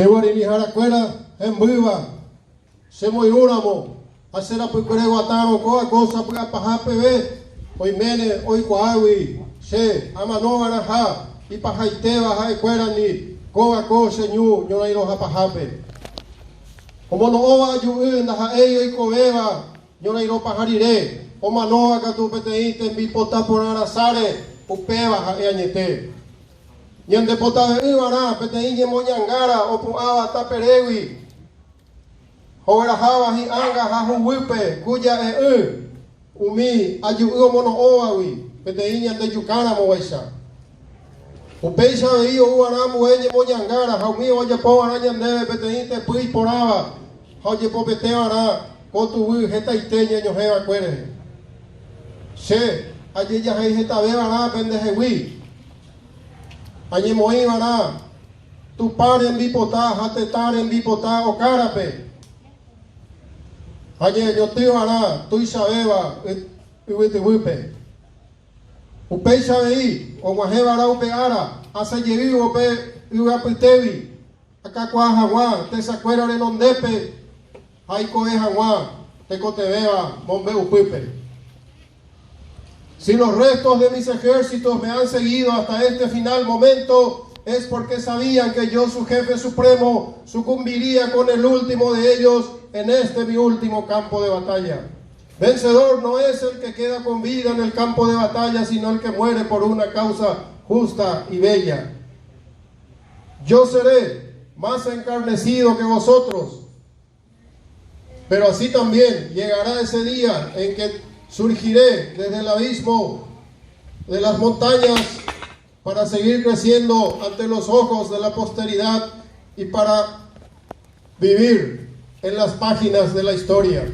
Che guariniharakuéra hembýva, chemoirũramo ha che rapykuere guatárõ kóva ko sapy'apaha peve, oiméne oikuaágui che amanova'erãha ipahaitéva ha'ekuérandi kóva ko che ñu ñorairõha pahápe. Omono'õva aju'y ndaha'éi oikovéva ñorairõ paha rire, omanóva katu peteĩ tembipota porã rasáre, upéva ha'e añete. Ñandepotave'ỹva'erã peteĩ ñemoñangára opu'ãva taperégui, ogueraháva hi'ánga ha huguýpe kuja'e'ỹ umi aju'y omono'õvagui peteĩ ñandejukãramovaicha. Upéicha avei ouva'erã ambue ñemoñangára ha umi ojapova'erã ñandéve peteĩ tepy iporãva ha ojepopeteva'erã ko tuguy hetaite ñañohẽva'ekue rehe. Che ajejahéi hetaveva'erã pendehegui. Añemoĩva'erã Tupã rembipota ha tetã rembipota okárape. Añeñotỹva'erã tuichavéva yvytyguýpe. Upéicha avei og̃uahẽva'erã upe ára asẽjeývo pe yvyapytégui akakuaa hag̃ua tesakuéra renondépe ha aikove hag̃ua tekotevẽva mombe'upýpe. Si los restos de mis ejércitos me han seguido hasta este final momento, es porque sabían que yo, su jefe supremo, sucumbiría con el último de ellos en este mi último campo de batalla. Vencedor no es el que queda con vida en el campo de batalla, sino el que muere por una causa justa y bella. Yo seré más encarnecido que vosotros, pero así también llegará ese día en que surgiré desde el abismo de las montañas para seguir creciendo ante los ojos de la posteridad y para vivir en las páginas de la historia.